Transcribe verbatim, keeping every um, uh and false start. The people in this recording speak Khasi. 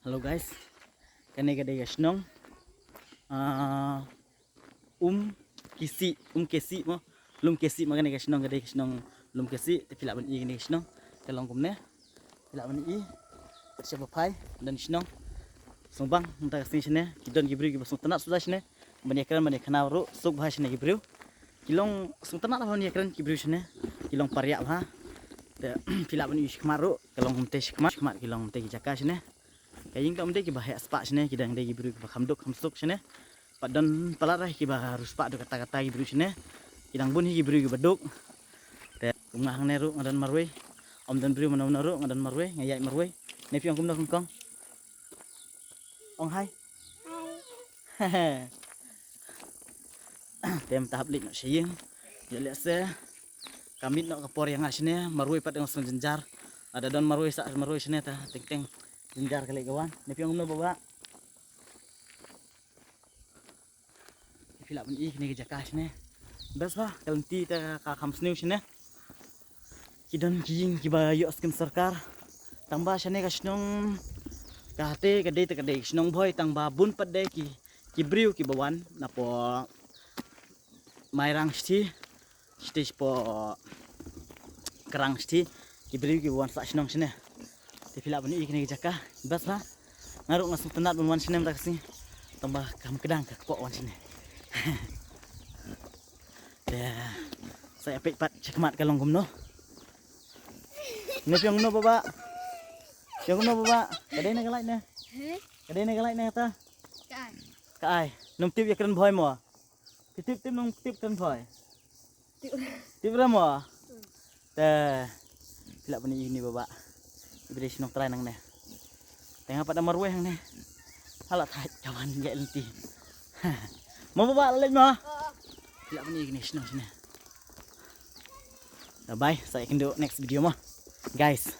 Hello guys, kane ka dei ka shnong, ah, Um Kisi, Um Kisi mo, Lum Kisi mo, kane ka shnong ka dei ka shnong Lum Kisi. Te phi lah ban i kane ka shnong ka long kumne. Phi lah ban i, sha ba phai don shnong shnong bang, mynta ka sngi shane ki don ki briew kiba sngewtynnat suda shane ban ïakren ban ïakhana ruh, suk bha shane ki briew. Ki long sngewtynnat bha ban ïakren ki briew shane, ki long pariah bha. Te phi lah ban i shakhmat ruh, ka long kumte shakhmat, shakhmat ki long kumte ki jaka shane. Ka ïing tam dei kiba heh spah shane, ki dang dei ki briew kiba kham duk kham suk shane. Pat don palat re kiba riewspah duk kata kata ki briew shane. Ki dang bun hi ki briew kiba duk. Te kum nga hangne ruh nga don marwei. Ym don briew mano mano ruh, nga don marwei, nga ïaid marwei. Ne phi ong kumno kong kong? Ong hai. Te mynta hap leit noh sha ïing. Ïa lehse ka miet noh ka por ïa nga shane, marwei pat dang sngewjynjar. Lada don marwei sah marwei shane ta teng teng jynjar ka leit ka wan. Ne phi ong kumno baba? Phi lah ban i kane ka jaka shane. Best bha, ka lynti te ka kham sniew shane. Ki don ki ïing kiba ïoh skim sorkar. Tang ba shane ka shnong, ka hate ka dei te ka dei shnong Bhoi, tang ba bun pat de ki, ki briew kiba wan napoh Mairang shithi, shithi shapoh Krang shithi, ki briew kiba wan sah shnong shane. Te phi lah ban i kane ka jaka, best bha. Nga ruh nga sngewtynnat ban wan shane mynta ka sngi. Tang ba kam kdang ka kpoh wan shane. Te sa ïa peit pat shakhmat ka long kumno. Ne phi ong kumno baba? Phi ong kumno baba? Ka dei ne ka lait ne? Ka dei ne ka lait ne kata? Ka ai. Ka ai. Nym tip ïakren Bhoi mo? Phi tip, tip, nym tip kren Bhoi? Tip. Tip re mo? Te phi lah ban i ïa une u baba. Iba dei shnong trai nangne. Te nga pat da marwei hangne. Hala thait ka wan ïa lynti. Mo baba, la leit mo? Phi lah ban i ïa une u shnong shane. Bye bye, sa ïakynduh next video mo. Guys.